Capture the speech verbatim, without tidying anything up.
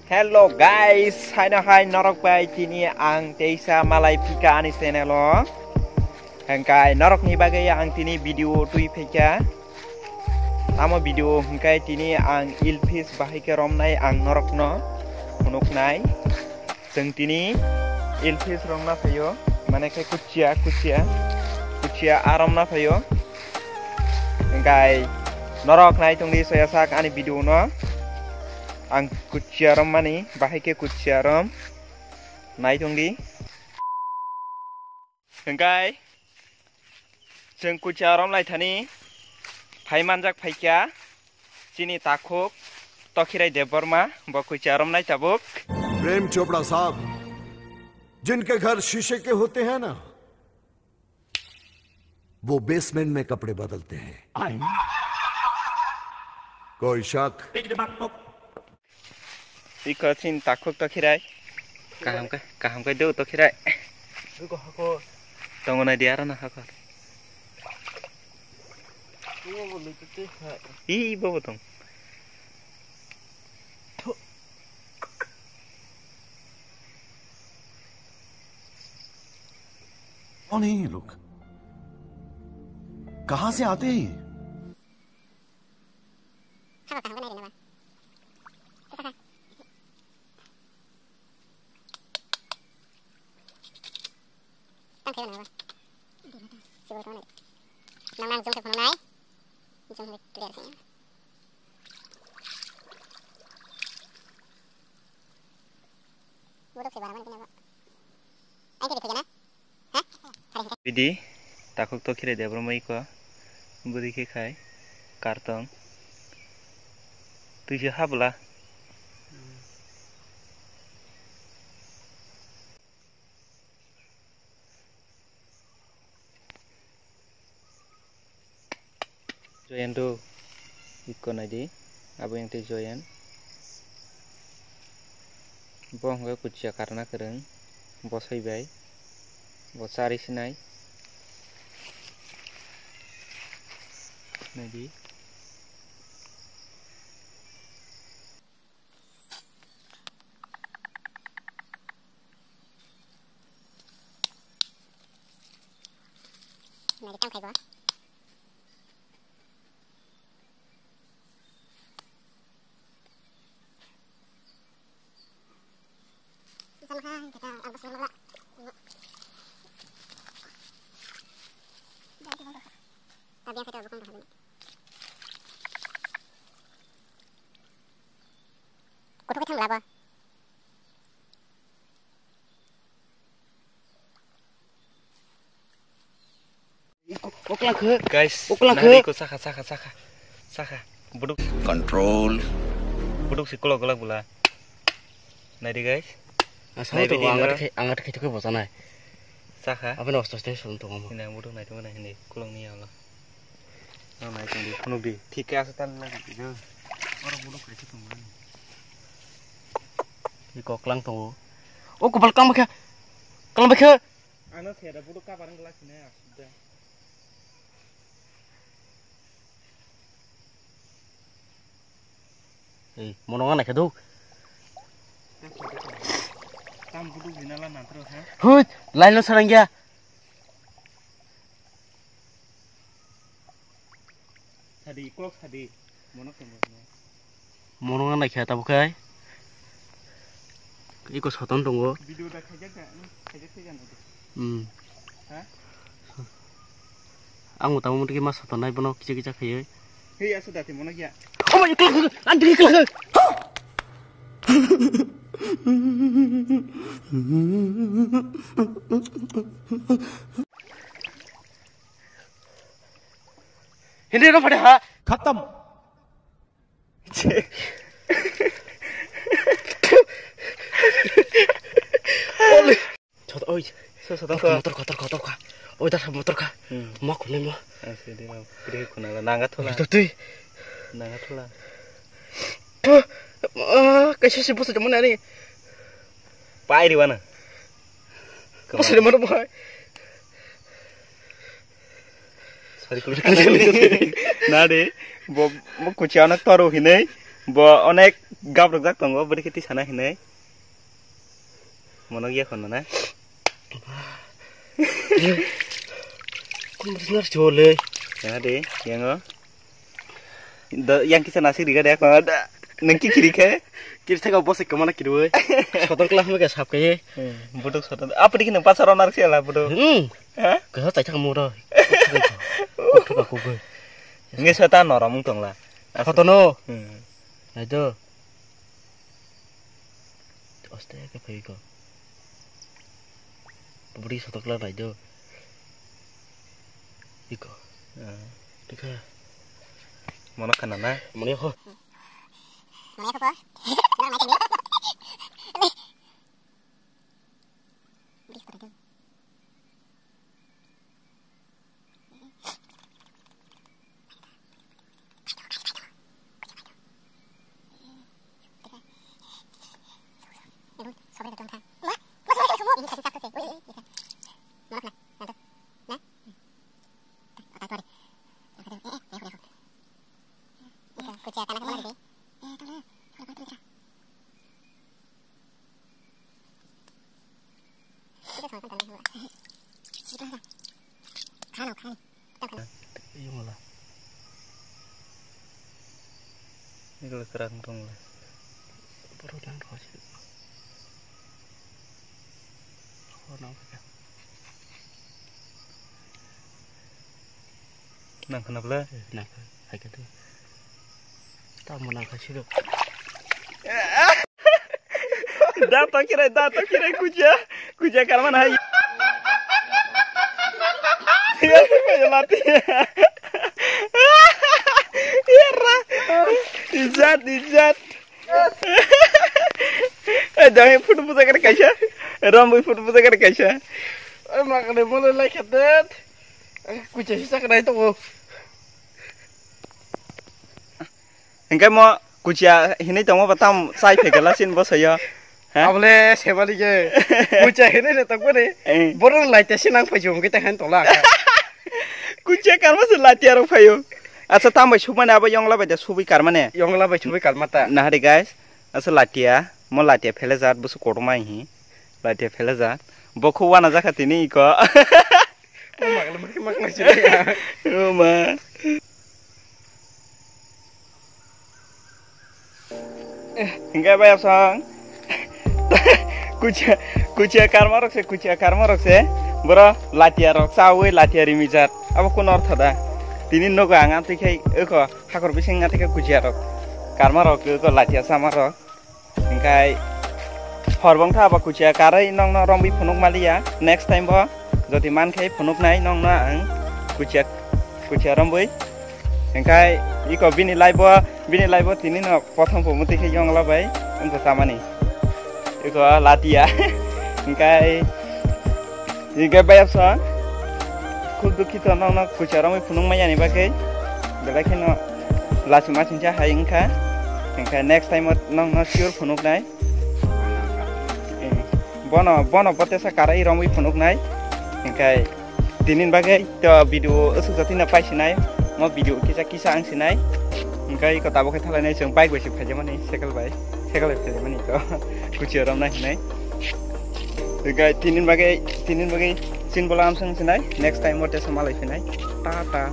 Hello guys, haino hai norok bai tini ang teisa malai phika ani channel o. Hengkai norok ni bagwi ang tini video twi phaikha. Tamo video hingkai tini ang ilfish bahai khe romnai ang norokno phunuknai. Chwng tini ilfish romna phaio, mane khe kuchia, kuchia, kuchia a romna phaio. Hingkai norok nai tongdi soya sak ani video no. Ang kuchia rom mani, bahai khe kuchia rom. Nai tongdi. Hingkai chwng kuchia rom lai thani phai manjak phaikha chini takhuk Tokhirai Debbarma, bo kuchia rom nai tabuk. Prem चोपड़ा साहब, जिनके घर शीशे के होते हैं ना, वो बेसमेंट में कपड़े बदलते हैं। कोई शक? Iko chini takhuk Tokhirai. Kaham khe, kaham khe do Tokhirai. Iko hako. Tongo nai di aro na hako. Ih, bobo tong. कौन है ये लोग? कहाँ से आते हैं ये? Tang khe nang ba. Sibol tong nai. Nang nang jong khe phunuk nai. Jong khe clear se. Bodo khe bara mani kena ba. Ai khe phega na? Ha? Hari hingka. Bidi takhuk Tokhirai Debbarma iko. Budi khe khai. Kartong. Twi se habla. Joyan do ikko naidi, abo yang tei Joyan. Bo hwnkhe kuchia karna kwrwng, bo soi bai, bo chari sinai. Naidi. Nari tang khai bo. Sama ha, kita abis lima lah. Tapi yang saya tahu bukan bahan ini. Kutuk kacang laba. Okla khe. Guys, okla khe. Nari ko sakha, sakha, sakha, sakha. Buduk. Control. Buduk si kolok kolok bula. Nari guys. Asa to ang ngat khe, ang ngat khe to khe bosanai. Sakha. Apa ni osto osto sun to ngam. Ini buduk nai to nai ini kolong ni ya Allah. Ang nai tong di, phunuk di. Thik khe asa tan na di. Oro buduk khe to ngam. Ni koklang tongo. O kopal kang bakha. Kang bakha. Ano se da buduk ka barang glass ne asda. Ei, mono ngana khe duk. Tam buduk hinala nantro ha. Hut, lain lo sarangya. Sadi, kok sadi. Mono tongbo hino. Mono nang naikha tabuk khai. Iko soton tongo. Video da khaijak da, hmm, khaijak khaijak nang. Hmm. Ha? Ang mota moti ma soton nai bono kicha kicha khaiwi. Hei, asu dati mono ya. Oh my God, ang digi kla. Hindi na pade ha. Khatam. Ole. Chot, oi. So, so, so. Motor ka, motor ka, motor ka. Oi, da motor ka. Hmm. Ma khone ma. Ase di ma. Pide khona la nanga thola. Oi, to tui. Nanga thola. Ah, kaisa si bosa jamani ani. Pai ri wana. Bosa jamani pai. Sorry, sorry. Na de, bo, bo kuchia na toro hinai. Bo onek gabrok jak tongo, bwrwi khe tisana hinwi. Mono giya khon na. Kum bisnar chole. Ya de, yango. Da, yang kisa nasi riga de khon da. Nang ki kiri khe? Kiri thaka bose kamana kiri woi. Sotor kla hame ka sap khe. Hmm, buduk sotor. Apa dikhi nang pasar onar siala buduk. Hmm. Ha? Kasa chai thang mura. Kok thok aku gue. Nge seta norom tongla. Foto no. Hmm. Nai do. Aste ke phai ko. Buri sotok la nai do. Iko. Ah. Ika. Mono khana na? Mono ko. Mono ko. Khano, khani. Tang khano. Yung wala. Ini kalau kerang dong lah. Baru nang kau sih. Kau nang pakai. Nang khana bla? Eh, nang khana. Hai kata. Tamo nang khana sih. Da to kirai, da to kirai kuja. Kuja karman hai. Mati. Yara. Ijat, ijat. Eh, dami photo puja kar kaisa. Rambui photo puja kar kaisa. Eh, makne mole lai khadet. Eh, kuja sisa krai to. Hingke mo kuchia hinui tongo ba tam chai phekela sin bo soyo. Ha? Abole sebali ke. Kuchia hinui ne tongmani. Eh. Borok laite sinang phai chum kita han tola. Kuchia karma se latia rok phayo. Acha tam bai sumane abo yongla bai da subui karmane. Yongla bai subui karmata. Nahari guys. Acha latia. Mo latia phele jat busu kotorma hi. Latia phele jat. Bo khu wana jakha tini iko. Oma. Hingke bai asong. Kuchia, kuchia karma rok se, kuchia karma rok se. Boro latia rok chawi, latia rimijat. Abo kun ortho da? Tini nogo ang amtwi khai eko hakor bising amtwi khai kuchia rok. Karma rok eko latia sama rok. Hingkai horbong tha ba kuchia karwi nongno romwi phunuk maliya. Next time bo jodi man khai phunuknai nongno ang kuchia, kuchia romwi. Hingkai iko bini life bo, bini life bo tini no prothom pumuti khe yongla bai wngkha chamani. Iko latia. Hingkai Hingke bayapsa khub dukhito nokno kuchar wngwi phunuk manyani bagwi belai kheno lachima singcha hai wngkha. Hingke next time o nokno sure phunuknai. Bono, bono botesa karai romwi phunuknai. Hingke tinin bagwi to video aswk jotino paisinai. Mo video kisa kisa ang sinai. Hingke iko tabuk khe thalainai chwng bike bai se phaijamani cycle bai. Cycle bai phaijamani iko kuchar romna hinai. Guys, tinin bagwi, tinin bagwi chin bola amsong sinai. Next time o tesa malai phinai. Tata.